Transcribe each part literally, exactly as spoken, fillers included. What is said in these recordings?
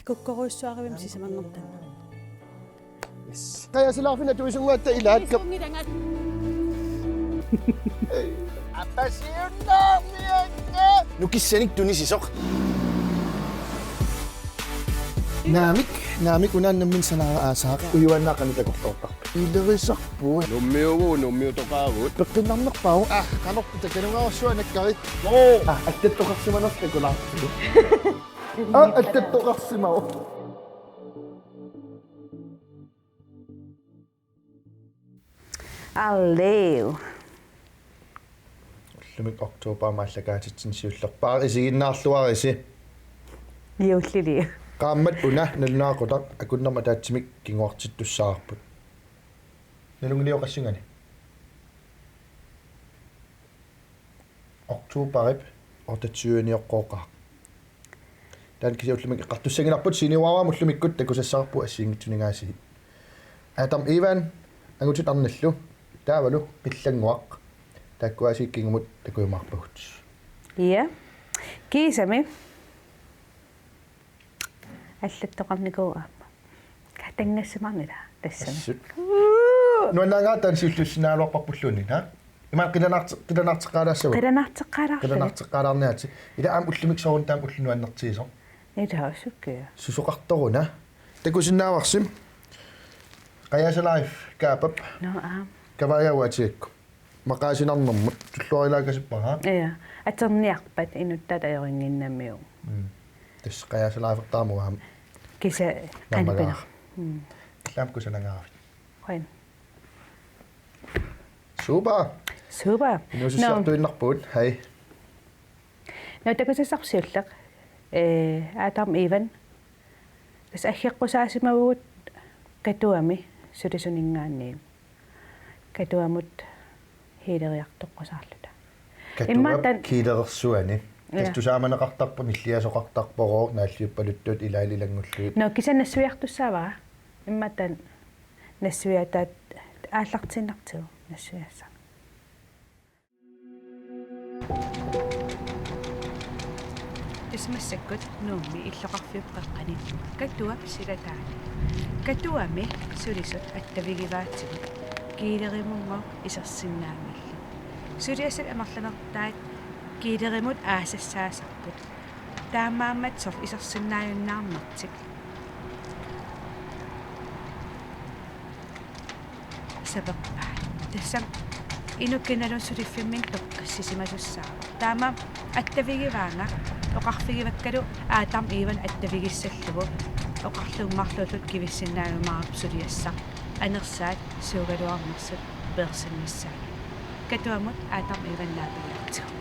Kukkorujussuarivimmi sisamanngortama. Yes. Qajasalaarfinni atuisunnguatta ilaakka. Isunngilanga. Apasiunnaarnianga. Nukissanik tunisisoq. Naamik, naamik unaannammin sanaa aasaaq. Ujuaannaa qanoq takorloortarpa. Ilerisarput. Nummiugu, nummiutoqaagut. Peqqinnarnerpaavoq. Ah, qanorpita kanugaarsuanakkari. Oo. Ah, attattoqarsimanerlu takulaartigu. Ah, attattoqarsimavoq. Alliu. Ullumik oktoberimi aallakaatitsineq siullerpaaq isiginnaarluarisi. Juulliliu. Qaammat una nalunaaqutaq akunnermut ataatsimik kinguartittussaarput. Nalunngilarsi qassinngani? Oktoberip otteogtyvenioqqooqaaq. Taanna kisianni ullumi eqqartussanngilarput, siniuaram ullumikkut takusassarput assigiinngitsuninngaasiit. Adam Ivan, angutip arnallu, taavalu Qillannguaq, taakkua aasiit kingumut takujumaarpagut. Ja. Kiisami. Allattoqarnikuuvoq aamma. Katanngassimaarnila tassami. Assut. Nuannaanngilaq taanna siulliussinnaajuarparpulluunniit, ha? Ima qilanaarti-, qilanaarteqqaalaassavat? Qilanaarteqqaalaarluni. Qilanaarteqqaalaarniaritsi. Ila aamma ullumikkut soorunami taama ulloq nuannertigisoq. Ila sukkia. Susoqartoruna. Takusinnaavarsi. Qajasalaarfik kaapap. Nå, aap. Kavaajaagu atigakku. Maqaasinarnermut tulluarilaakasippara. Ja. Atorniarpat inuttaat ajorinnginnamiuk. Mm. Tassa qajasalaarfik taama aamma. Kisa nammagaaq. Anipina. Mm. Illit aamma kusanangaaravit. Qujan. Super. Super. Inuusussartuinnarpugut. Nå. Hej. Nå, takusassarput siulleq. Eh, Adam Ivan. Tassa aggeqqusaasimavagut Katuami sulisuninngaanniit. Katuamut healeriartoqqusaarluta. Katuap immaqa taanna healerersuani. Ja. Tassa tusaamaneqartarpoq, nilliasoqartarpoq, naalliuppaluttuut ilaallu ilanngullugit. Nå, kisianni nassuiartussaavara. Immaqa taanna nassuiaataat aallartiinnartigu nassuiaassaaq. Tassa massakkut Nuummi illoqarfiup qeqqani Katuap silataani. Katuami sulisut attavigivaatigut Kiilerimunngooq isersinnaanngillat. Suliassat amerlanertaat Kiilerimut aasassaasarput. Taamaammat soorlu isersinnaajunnaarnertik saperpaat. Tassami inuk kinaluunniit suliffimminni toqqissisimasussaavoq. Taamaammat attavigivaanga oqarfigivakkalu Adam Ivan attavigissallugu oqarlugu marluulluta kivissinnaajumaarparput suliassaq anersaat suugaluarnersut peersinnissaannik. Katuamut Adam Ivan naapigiartigu.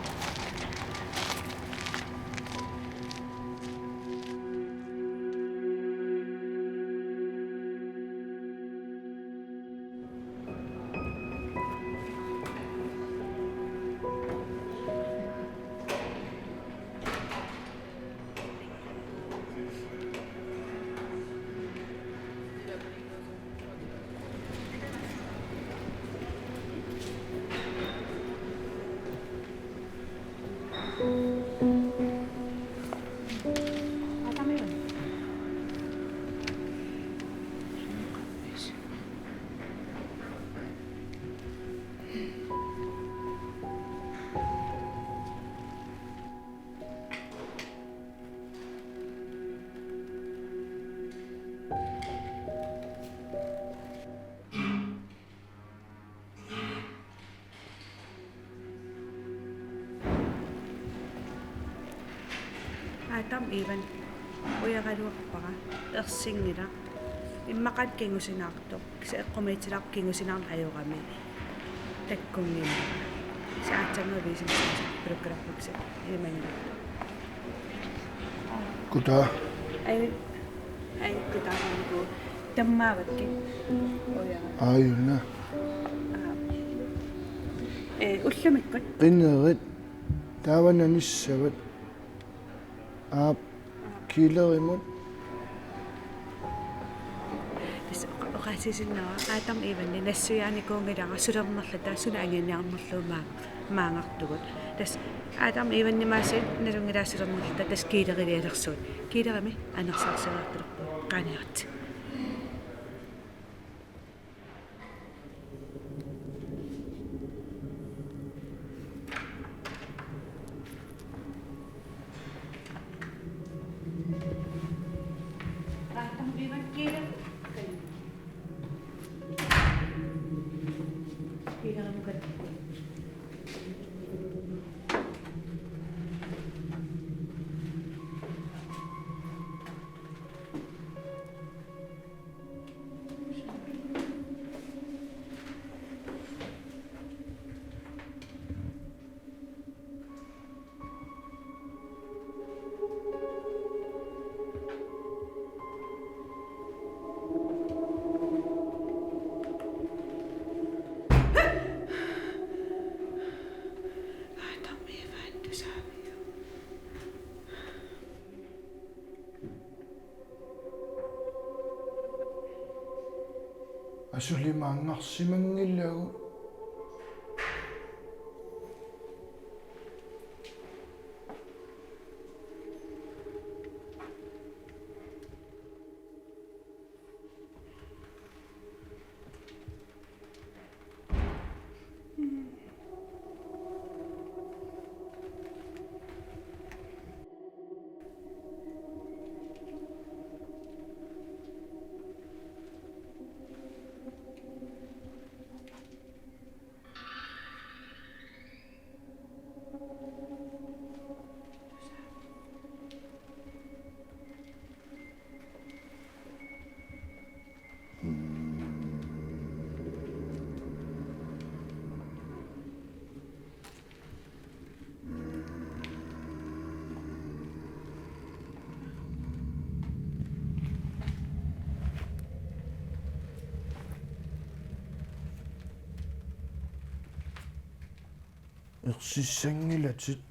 Adam Ivan ujaraluarpara, ersinngilaq. Immaqaana kingusinaartoq, kisianni eqqumiitsuliarpat kingusinaarneq ajorami. Takkunngilara. Kisianni aatsaannguaq viisimsuusa pulukkalarpuksa imanna. Kutaa. Ai, ai, kutaa, taamaammat. Tammaavakkit. Ujara. Aajuna. Aa. Eh, ullumikkut. Qinerit. Taava nanissavat. Aap. Kiilerimut. Tassa oqa-, oqaatigisinnaavara Adam Evani nassuiaanikuunngilara sulernerluta suna anguniarnerlugu maa-, maangartugut. Tassa Adam Evani maasi nalunngilara sulernerluta tassa kælerilialersugut. Kælerimi anersaarsiorartalerpugut. Qaaniarti. Asuli maanngarsimanngilagut. Ersissanngilatit.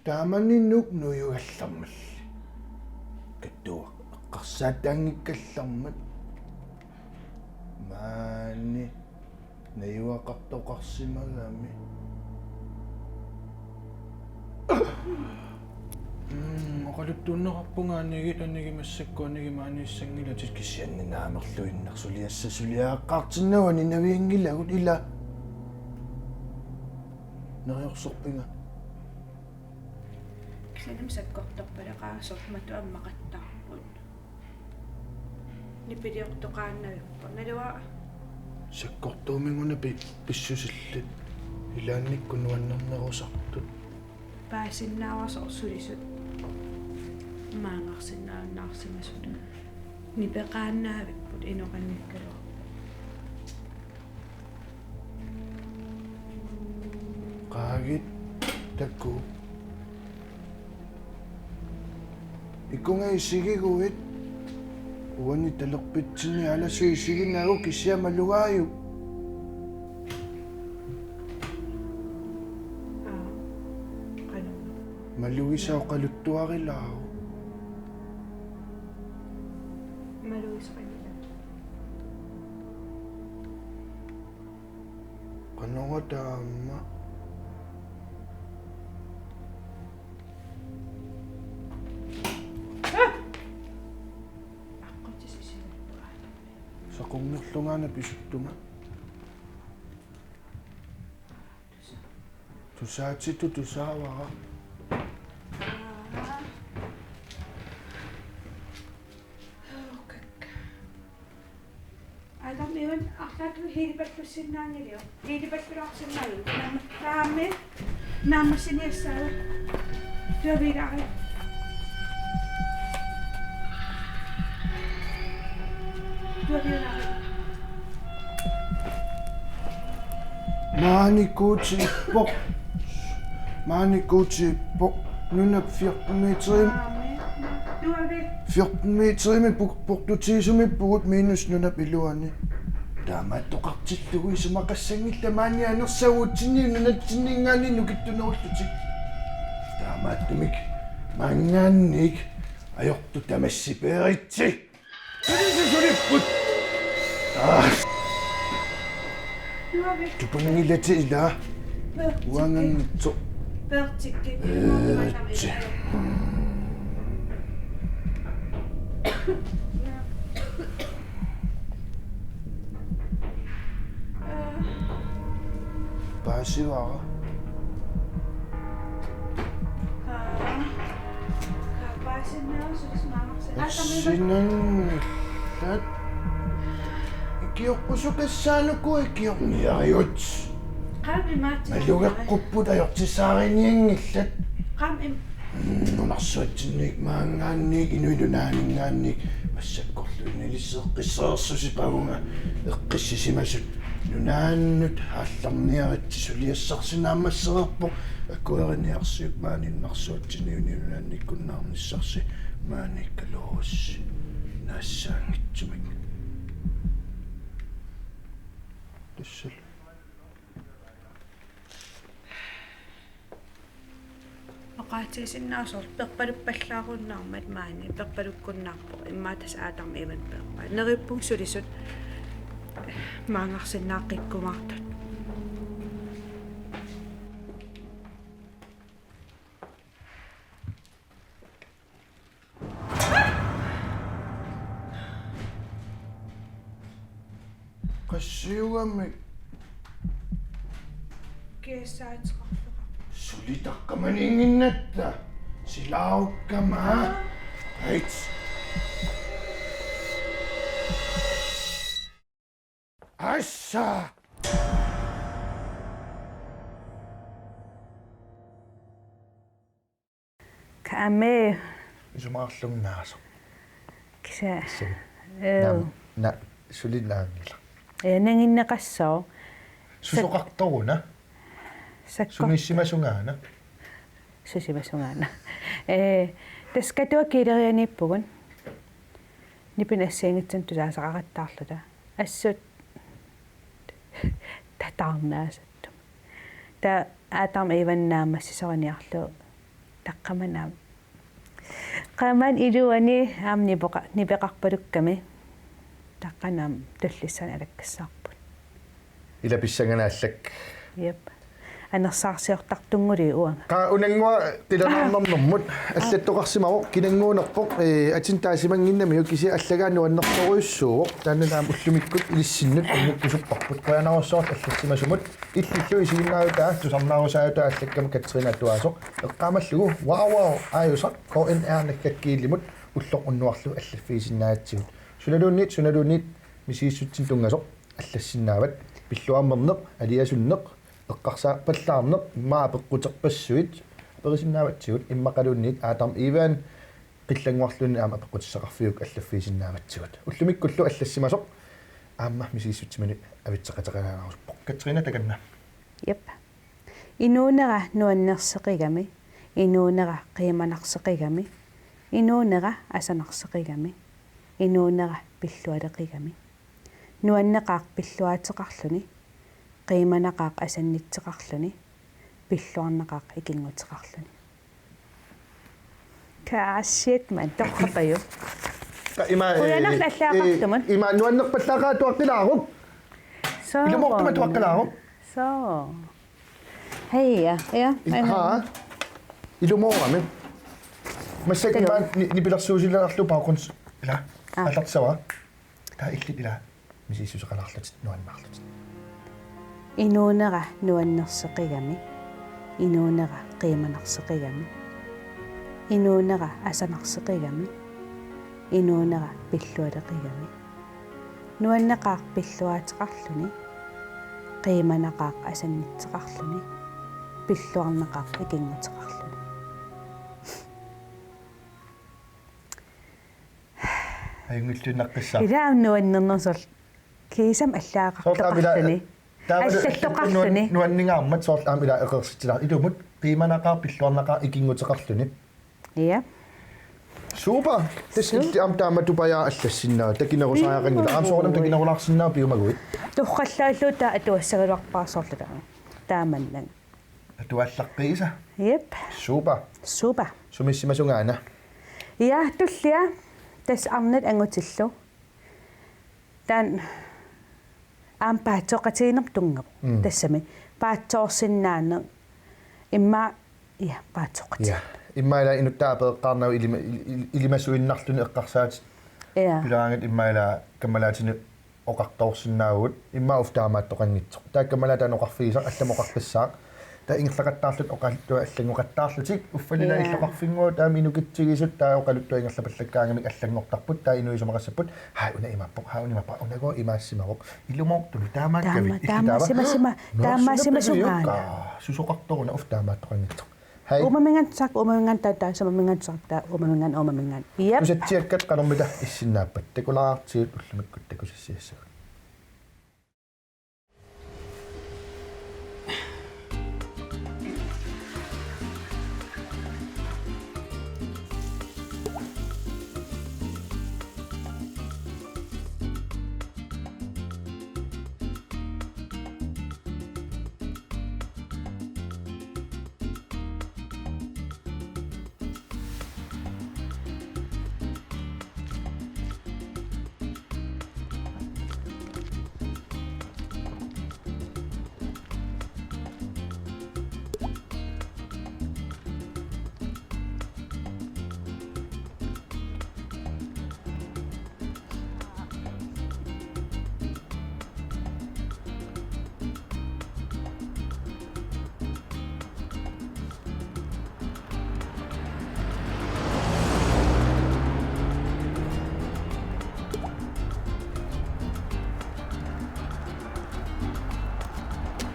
Taamani Nuuk nuiugallarmalli. Kattuaq eqqarsaataanngikkallarmat. Maani najugaqartoqarsimagami. Mm, oqaluttuunneqarpunga anigit, anigi massakkut anigi maaniissanngilatit, kisianni naamerluinnaq suliassat suliaqqaartinnagu aninavianngilagut ila. Neriorsorpinga? Kisianni sakkortorpalaqaasoq, matu ammaqattaarput. Nipiliortoqaannavippoq. Naluara. Sakkortuumik una pi-, pissusillit. Ilaannikkut nuannernerusartut. Paasinnaavara soorlu sulisut maanngarsinnaajunnaarsimasut. Nipeqaannavipput, inoqanngikkaluarpoq. Qaagit takuuk. Ikunga isigiguit. Uani talerpitsinni alasui isiginagu, kisianni malugaajuk. Aa, qanoq. Malugisaq oqaluttuarilaaruk. Malugisaq qanoq. Qanoq taama. Saqunngerlungaana pisuttunga. Tusaatitut tusaavara. Adam Evan arlaatigut hiilipallussinnaanngilaq. Hiilipalluarsinnaanngilaq. Naamma-, naammi, naammassiniassaagut. Tuaviilaarit. Tuaviilaarit. Maani Guutip ippoq. Maani Guutip ippoq. Nunap fjorten meterim. Fjorten meterimik puk-, portutigisumippugut minus nunap iluani. Taamaattoqartillugu isumaqassanngillat maani anersaguutsinni nunatsinninngaanniit nukittunerullutik. Taamaattumik maanngaanniit Ajortut tamassi peeritsi. Suli sulipput. Aa. Tupanngilatit ilaa. Uanganngitsoq. Peertikki. Peerti. Paasivara. Kaa. Kaa paasinnaasut maangarsi. Assinanngillat. Ikiorpusukassaanuku ikiorniarigut. Qami maatsi. Malugeqqupput ajortissaarinianngillat. Qami. Mm, nunarsuatsinniit maanngaanniit inuit nunaanninngaanniit massakkorluunniit ilissi eqqissereersusipavunga eqqissisimasut nunaannut aallarniaritsi suliassarsi naammassereerpoq akueriniarsiuk maani nunarsuatsinni inuit nunaannikkunnaarnissarsi maani kaluussi naassaanngitsumik. Tassalu. Oqaatigisinnaasut perpaluppallaarunnaarmat maani perpalukkunnaarpoq immaqa tassa Adam Evan perpaa. Neriuppunga sulisut maanngarsinnaaqqikkumaartut. Qassiugami. Kiassaateqarfeqarpoq. Suli taqqamaniinnginnatta. Silaarukkama. Ait. Assa. Kami. Isumaqarlunga naasoq. Kisa. Kisa. Ee. Naam, na, suli naanngilaq. Ee, nanginneqassaaq. Susoqartoruna? Sakkor-. Sumiissimasungaana? Susimasungaana. Ee, tassa Katuaq Kiilerianiippugut. Nipineq assigiinngitsunik tusaasaqaqattaarluta. Assut tataarnaasattut. Taava Adam Evan naammassisoriniarlugu taqqamani aamma. Qaamaani iluani aamma nipoqa-, nipeqarpalukkami. Taqqani aamma tullissaani alakkassaarput. Ila pissanganaq allak. Jep. Anersaarsiortartunngullugu uanga. Qaa unannguaq qilanaarnarnermut allattoqarsimavoq kinannguunerpoq, ee, atin taasimannginnamiuk kisianni allagaat nuannersorujussuuvoq. Taanna aamma ullumikkut ilissinnut annikkusupparput. Qujanarsuaq allassimasumut. Illillu isiginnaarutaa tusarnaarusaarutaa allakkama Katrine atuaasoq. Eqqaamallugu: Wow, wow, aajusaq K N R naggakkiillimut ulloq unnuarlu allaffigisinnaagatsigut. Sunaluunniit, sunaluunniit misigissutsinik tunngasoq allassinnaavat. Pilluarnerneq, aliasunneq, eqqarsaappallaarneq, immaqa apeqquterpassuit aperisinnaavatsigut, immaqaluunniit Adam Evan qillannguarluunniit aamma apeqqutissaqarfiuvoq allaffigisinnaavatsigut. Ullumikkullu allassimasoq aamma misigissutsiminut avitseqateqalaarusuppoq. Katrine, takanna. Jep. Inuunera nuannerseqigami, inuunera qiimanarseqigami, inuunera asanarseqigami, inuunera pillualeqigami. Nuanneqaaq pilluaateqarluni, qiimanaqaaq asannitseqarluni, pilluarnaqaaq ikinnguteqarluni. Kaa shit, man, torrapaju. Taa ima, ee, qujanarlu allaaqartumut. Ee, ima nuannerpallaaqaaq, atuaqqilaaruk. Soo. Ilumoortumik atuaqqilaaruk. Soo. Hej, ja. Ja, i-, aana. Haa. Ilumoorami. Massakkut. Talu. Ima ni-, nipilersuusilaarlugu paaqquns-, ila. Aa. Aallartissavara. Taava illit ila misigissuseqalaarlutit nuannaarlutit. Inuunera nuannerseqigami. Inuunera qiimanarseqigami. Inuunera asanarseqigami. Inuunera pillualeqigami. Nuanneqaaq pilluaateqarluni. Qiimanaqaaq asannitseqarluni. Pilluarnaqaaq ikinnguteqarluni. Ajunngilluinnaqqissaaq. Ila aamma nuannernersoq. Kiisami allaaqartoqarluni. Soorlu aamma ila, taava allattoqarluni. Nuan-, nuanningaarmat soorlu aamma ila eqeersitsilaar. Ilumut qiimanaqaaq pilluarnaqaaq ikinnguteqarluni. Ja. Super. Tassa. Su-. Illit aamma taamatut pajaaq allassinnaavat. Takinerusariaqanngilaq. Aamma soorunami takinerulaarsinnaavoq piumaguit. Torrallaallugu taava atuassagaluarpara soorlu taama. Taamannak. Atuallaqqiisa. Jep. Super. Super. Sumiissimasungaana? Ja, tullia. Tassa arnat angutillu. Taanna aamma paatsoqatigiinnermut tunngasoq. Mm. Tassami paatsoorsinnaaneq. Immaqa, ja, paatsoqatigiinneq. Ja. Immaqa ila inuttaa apereqqaarnagu ilima-, il-, il-, ilimasuinnarluni eqqarsaatit. Ja. Pilaangat immaqa ila kammalaatinik oqartoorsinnaavugut, immaqa uffa taamaattoqanngitsoq. Taakku kammalaat taanna oqarfigisaq, allamik oqaqqissaaq. Taava ingerlaqattaarlutik oqaluttuat allanngoqattaarlutik, uffa ila Ja. illoqarfinnguaq taama inukitsigisut, taava oqaluttuat ingerlapallakkaangamik allanngortarput, taava inuit isumaqassapput: "Hai, una imaappoq, hai, una imaappoq, unagu imaassimavoq." Ilumoortumik taamaakkavit. Taama-, illit taava: taamaasima-, "Naa, taamaasimasugaanik." Susoqartoq-una, uffa taamaattoqanngitsoq. Hai. Uumaminngaanniit tusarput, uumaminngaanniit taava, taava uumaminngaanniit tusarput, taava uumaminngaanniit uumaminngaanniit. Jep. Tusatsiakkat qanormita issinnaappat? Takulaartigut ullumikkut takusassiassagut.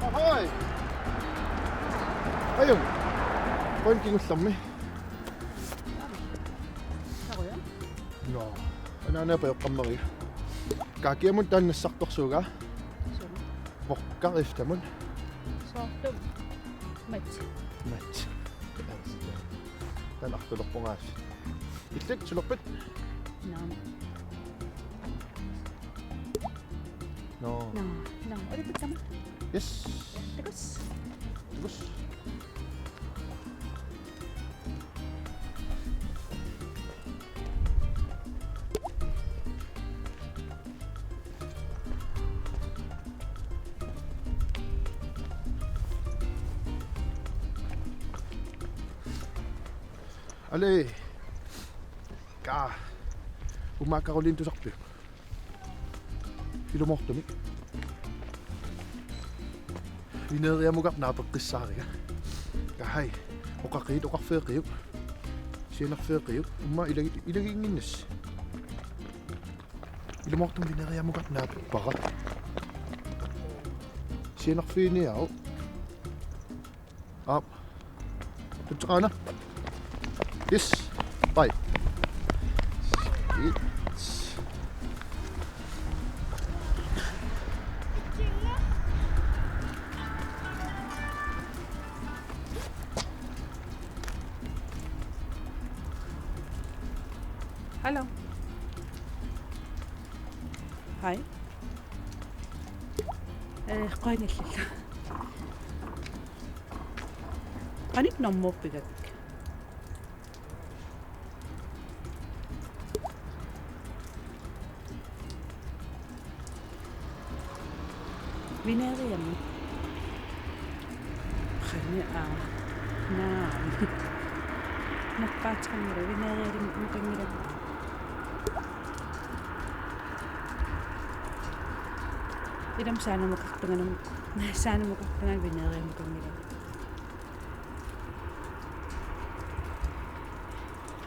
Ahoj! Ajunngilaq. Qujanaq kingullermi. Saruja? Nå, anaanaa pajoqqammeriga. Kaakiamut taanna nassartorsuugaa. Suu. Pokkaq iftamut. Soorlu. Mat. Mat. Taanna artulerpungaasi. Illit sulerpit? Naam. Nå. Nå, nå, ulipikkama. Yes. Takuss. Takuss. Ale. Ka. Uma Karoline tusarpiuk? Ilumoortumik. Vineeriamukaq naapeqqissaariga. Ka hai. Oqaqiit, oqarfeeqiuk. Sianerfeeqiuk. Uma ilagi-, ilagiinnginnassi. Ilumoortumik vineeriamukaq naapeqqara. Sianerfiiniaruk. Aap. Tutseqaana. Yes. Bye. Yes. Hello. Hej. Øh, qujanaq illillu. Qanoq normuuppigakka? Vineeriamut. Qanoq, aa, naamik. Nappaateqanngilaq, vineeriamukanngilaq. Ilami saanamukartunga, saanamukartunga vineeriamukanngilaq.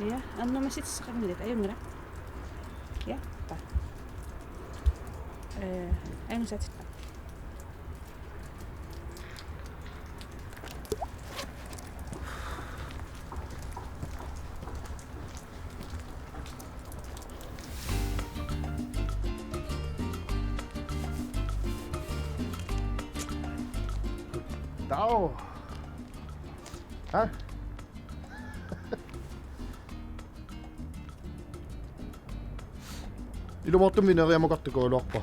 Ja, ernumassuteqanngilaq, ajunngilaq. Ja, pa. Øh, ajunngisaatit. Dag. Hæ? Ilumoortumik vineeriamukartoq kuuluarpa?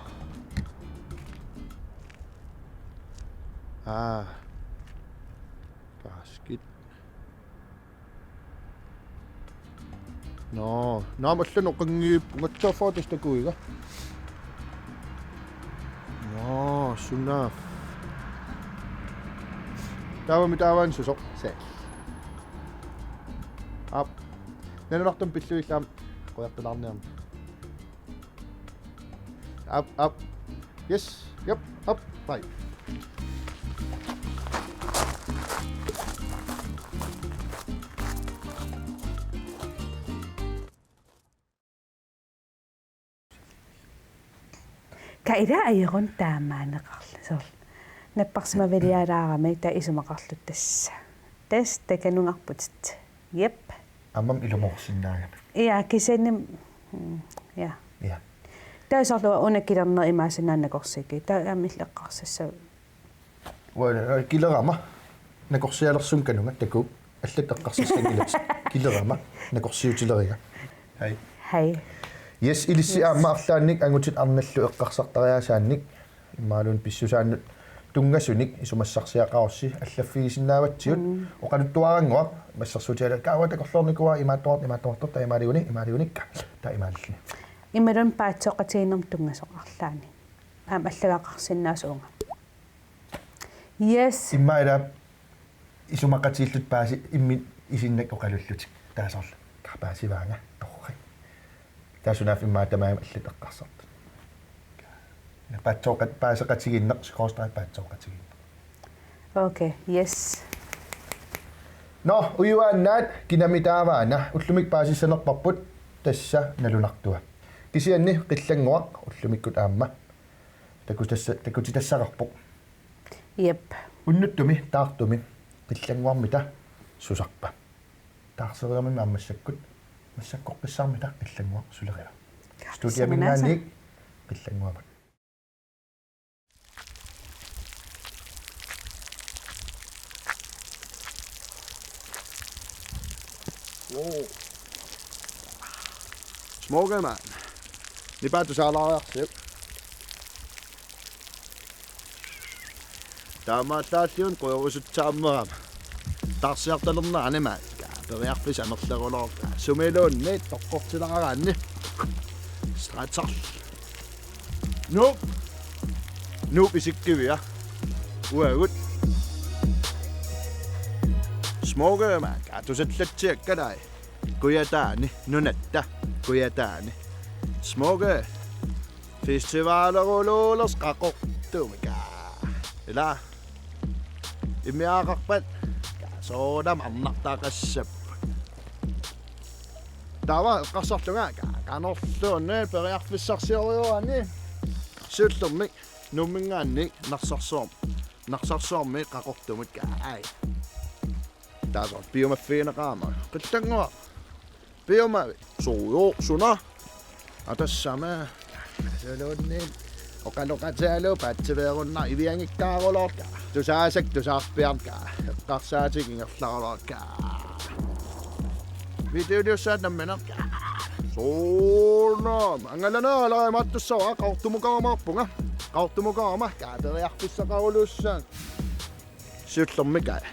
Aa. Kaskit. Nå, naamik allanut qangiippunga, taava tassa takuiga. Nå, suna. Taavami taavaana susoq. Se. Aap. Nalunartumik pillugu illit aamma qujartulaarniarneq. Aap, aap. Yes. Jep. Aap. Bye. Kaira ajoqun taamaaneqarlu soorlu. Napparsimavilialaarami taava isumaqarluta tassa. Tassa takanungarputit. Jep. Aammami ilumoorsinnaagami. Ja, kisianni, mm, ja. Ja. Taava soorlu una kilerneq imaassinnaavoq nakorsiikka. Taava aamma illit eqqarsassavat. Uanga kilerama nakorsialersunga kanunga takuuk. Allat eqqarsassanngillat kilerama nakorsiutileriga. Hej. Hej. Yes, ilissi Yes. aamma arlaannik angutit arnallu eqqarsartariaasaannik imaluunniit pissusaannut tunngasunik isumassarsiaqarussi allaffigisinnaavatsigut. Mm. Oqaluttuarannguaq massakkut taava takorloornikuuara imaattoq, imaattoq, taava imaaliunik, imaaliunik, taava imaalluni. Imaluunniit paatsooqatigiinnermut tunngasoq arlaanni. Aamma allagaqarsinnaavoq uunga. Yes. Immaqa ila isumaqatigiilluta paasi imminnut isinnakka oqalullutik. Taava soorlu. Kaa paasivaanga torrak. Taava sunaaffa immaqa tamaasa allat eqqarsartut. Paatsooqat-, paaseqatigiinneq, skråstreg paatsooqatigiinneq. Okay, yes. Nå, ujuaannaat kinami taavaana. Ullumikkut paasissanerparput tassa nalunartua. Kisianni Qillannguaq ullumikkut aamma. Takutassa-, takutitassaqarpoq. Jep. Unnuttumi, taartumi, Qillannguarmita susarpa. Taarseriarmimmi aamma massakkut, massakkorpassuarmita Qillannguaq suleriva. Studiaminngaanniit Qillannguamut. Wow. Smukke, mand. Nipaat tusaalaariarsiuk. Taamaallaalliun qujorusutsaammagama. Taarsiartalernerani maakka. Periarfissaq amerlerulorpoq. Sumiluunniit toqqortilaaraanni. Stratsar. Nuup. Nuup isikkivia. Uagut. Smukke, maakka. Tusallatsiakka dai. Kujataani. Nunatta. Kujataani. Smukke. Festivaleruluulersoq Qaqortumi. Ila. Immiaaqarpat. Soorunami arnartaqassappat. Taava eqqarsarlunga qanorluunniit periarfissarsiorani. Siullermik Nuumminngaanniit Narsarsuarmi. Narsarsuarmi Qaqortumut ai. Taava piumaffigineqarama. Qillannguaq. Piumavit. Soorlu suna. Atassama. Suluunniit. Oqaloqatigalugu paatsiveerunnaarlunga iviangikkaarulorlunga. Tusaasakka tusaarpiarlunga. Eqqarsaatiginngilarlunga. Videoliussaat nammineq. Soorunami. Angalanera imaattussavara Qaqortumukaramaarpunga. Qaqortumukarama. Kaaperiarfissaqaruluussaanga. Siullermik ai.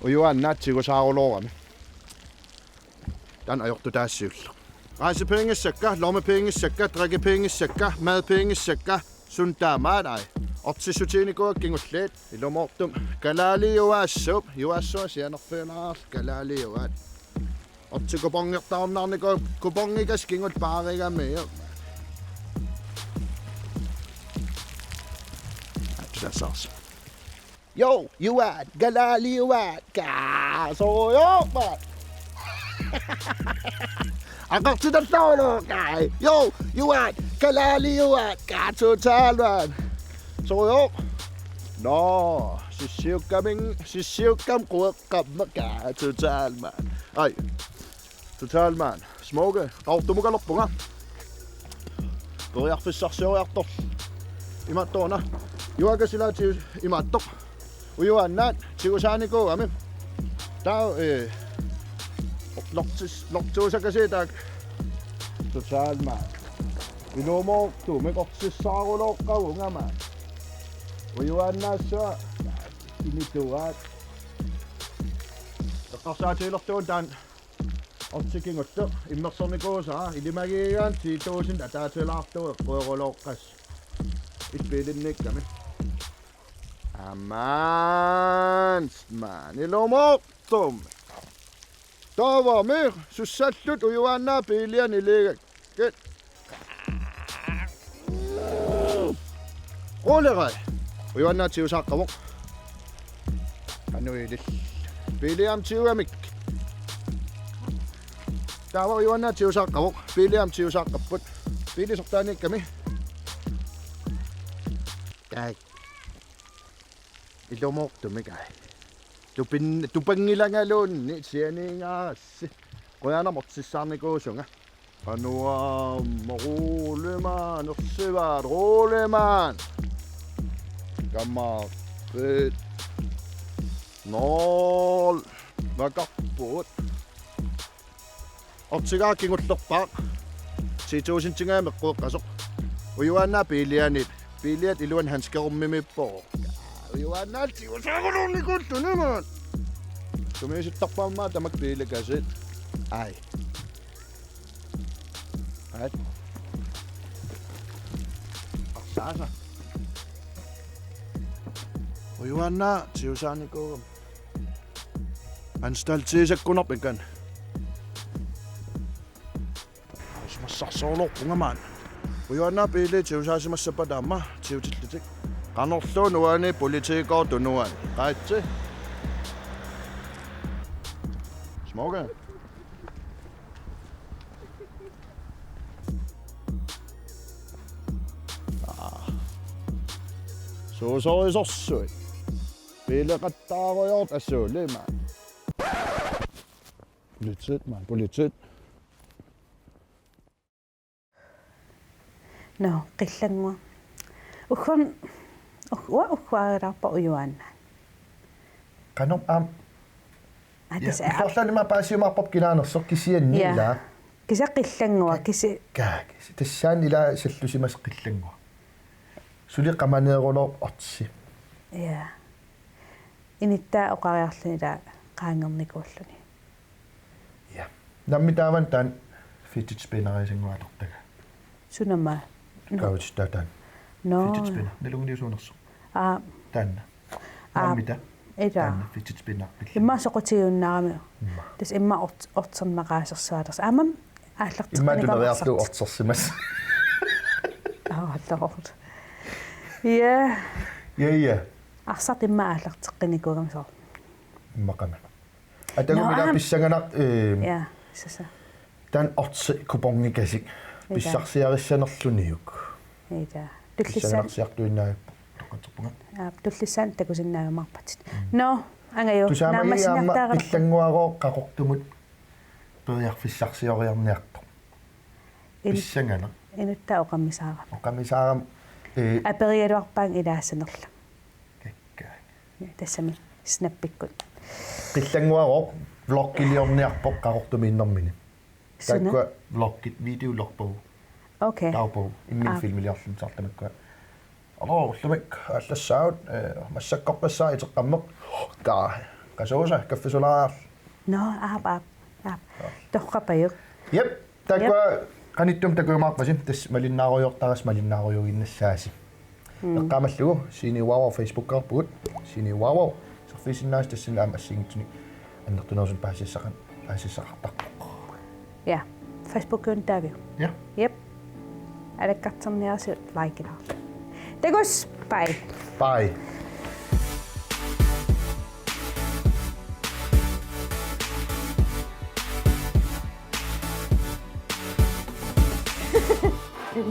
Ujuaannaat tigusaaruloorami. Taanna ajortutaassiullu. Rejsepengesakka, lommepengissakka, drikkepengissakka, madpengissakka, suut taamaat ai. Ortissutiginikuuakka kingulliit, ilumoortumik kalaaliuaassuup, juaassuaq sianerfigilaarluni kalaaliuaat. Ortikupongertarunnaarnikuuakka, kupongikkasi kingulliit paarigamiuk. Aatsaassaarsi. Jo, juaat, kalaaliuaat, kaa, soorlu, maat. Aqartitallarlu, kaa, jo, juaat, kalaaliuaat, kaa, total, maat. Soorlu. Nå, sissiukkamik, sissiukkamik queqqamma, kaa, total, maat. Ai. Total, maat. Smukke, Qaqortumukalerpunga. Periarfissarsioriartorlunga. Imaattoq una. Juaakka silaatit imaattoq. Ujuaannaat tigusaanikuugami. Taava, eh, lortus-, lortuusakasiit taakku. Total, maat. Ilumoortumik ortissaaruloorlunga, maat. Ujuaannaassuaq inituaat. Eqqarsaatigilerlugu taanna. Otsi kingulleq immersornikuusara ilimagigaanni ti tusind ataatilaartoq eqquerulooqqasoq. Illit biilinniikkami. Aamma, maani ilumoortumik. Taavami sussallutit ujuaannaat biiliani iligakkit. Qulerai. Ujuaannaat tigusaaqqavoq. Qanoq ilillit? Biiliat aamma tigugamik. Taava ujuaannaat tigusaaqqavoq. Biiliat aamma tigusaaqqapput. Biilit sortaaniikkami. Taak. Ilumoortumik ai. Tupin-, tupanngilangaluunniit sianiingaassi. Qujanaq otsissaarnikuusunga. Qanoq aamma ruulimaan, ersivaat ruulimaan. Kammappit. Nul. Vakarpugut. Otsigaa kingullerpaaq. Ti tusindingaamik eqqueqqasoq. Ujuaannaat biilianiit. Biiliat iluani handskerummimiippoq. Ujuaannaat tigusaaruloornikuulluni maani. Sumiisittarpaa aamma tamakku biilikasiit. Ai. Ai. Arsaasa. Ujuaannaat tigusaanikuugami. Anstaltiisakkunarpoq ikani. Simassarsiorluarpunga maani. Ujuaannaat biilit tigusaasimassappata aamma tigutillutik. Qanorluunniit uani politikerit tunuani. Qaitsi. Smukke. Aa. Suusorisorsuit. Biileqattaarujoortut asuli maani. Politiit maani, politiit. Nå, qillannguaq. Ugguuna, ugguuna, ugguaarilaarpoq ujuaannaat. Qanoq aamma. Aa, ja, tassa aa. Illoqarfiani aamma paasiumaarparput kinaanersoq kisianni. Ja. Ilaa. Kisianni qillannguaq, kisi- Kaa, kisi-, tassaana ilaa sallusimasoq qillannguaq. Suli qamaneeruloorpoq otsi. Ja. Inuttaa oqariarluni ilaa qaangernikuulluni. Ja. Nammineq taava taanna fidget spinnerisinngortartagaa. Sunama? Nå. Kautsi taanna. Nå. Fidget spinner. Nalunngiliusuunersoq. Aa. Taanna. Aa. Nammineq. Ilaa. Taanna fidget spinner. Immaqa soqutigiunnaarami. Immaqa. Tassa immaqa ort-, orterneqaasersualersoq. Aammami aallarteqqinikuugatsigu. Immaqa tuneriarlugu ortersimasoq. Aa, lord. Ja. Ja, ja. Arsaq immaqa aallarteqqinikuugami soorlu. Immaqami. Atagu. Nå, mila aam. Pissanganaq, eh, ja, sasa. Taanna otsi kupongikasik. Ida. Pissarsiarissanerluniuk. Ida. Tullissaani. Pissanganarsiartuinnaavipput. Toqqatserpunga. Aap, tullissaani takusinnaajumaarpatit. Mm. Nå, angaju. Tusaamagiga aamma naammassinertaarama. Qillannguarooq Qaqortumut periarfissarsioriarniartoq. In-, pissanganaq. Inuttaa oqamisaarama. Oqamisaarama, eh. Aperigaluarpaanga ilaassanerlunga. Kakkaak. Tassami snappikkut. Qillannguarooq vloggiliorniarpoq Qaqortumiinnermini. Suna? Taakkua vloggit, videologbogi. Okay. Dagbog. Imminut. Aa. Filmiliorluni saartamakkua. Aluu, ullumikkut aallassaagut, eh, massakkorpassuit iteqqammerput. Kaa, qasuusa, kaffisulaarlu. Nå, aap, aap, aap. Joo. Torrappajuk. Jep. Taakkua. Jep. Qanittumi takujumaarpasi, tassa malinnaarujoortarassi malinnaarujuinnassaasi. Mm. Eqqaamallugu, Siini Uaaraq Facebookerpugut, Siini Uaaraq, iserfigisinnaasasi tassani aamma assigiinngitsunik annertunerusunik paasisassaqan-, paasisaqartarpoq. Ja, Facebookiunngilagut. Ja. Jep. Alakkarterniarisi likelaarlugit. Takuss, bye. Bye.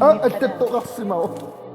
Aa, allattoqarsimavoq.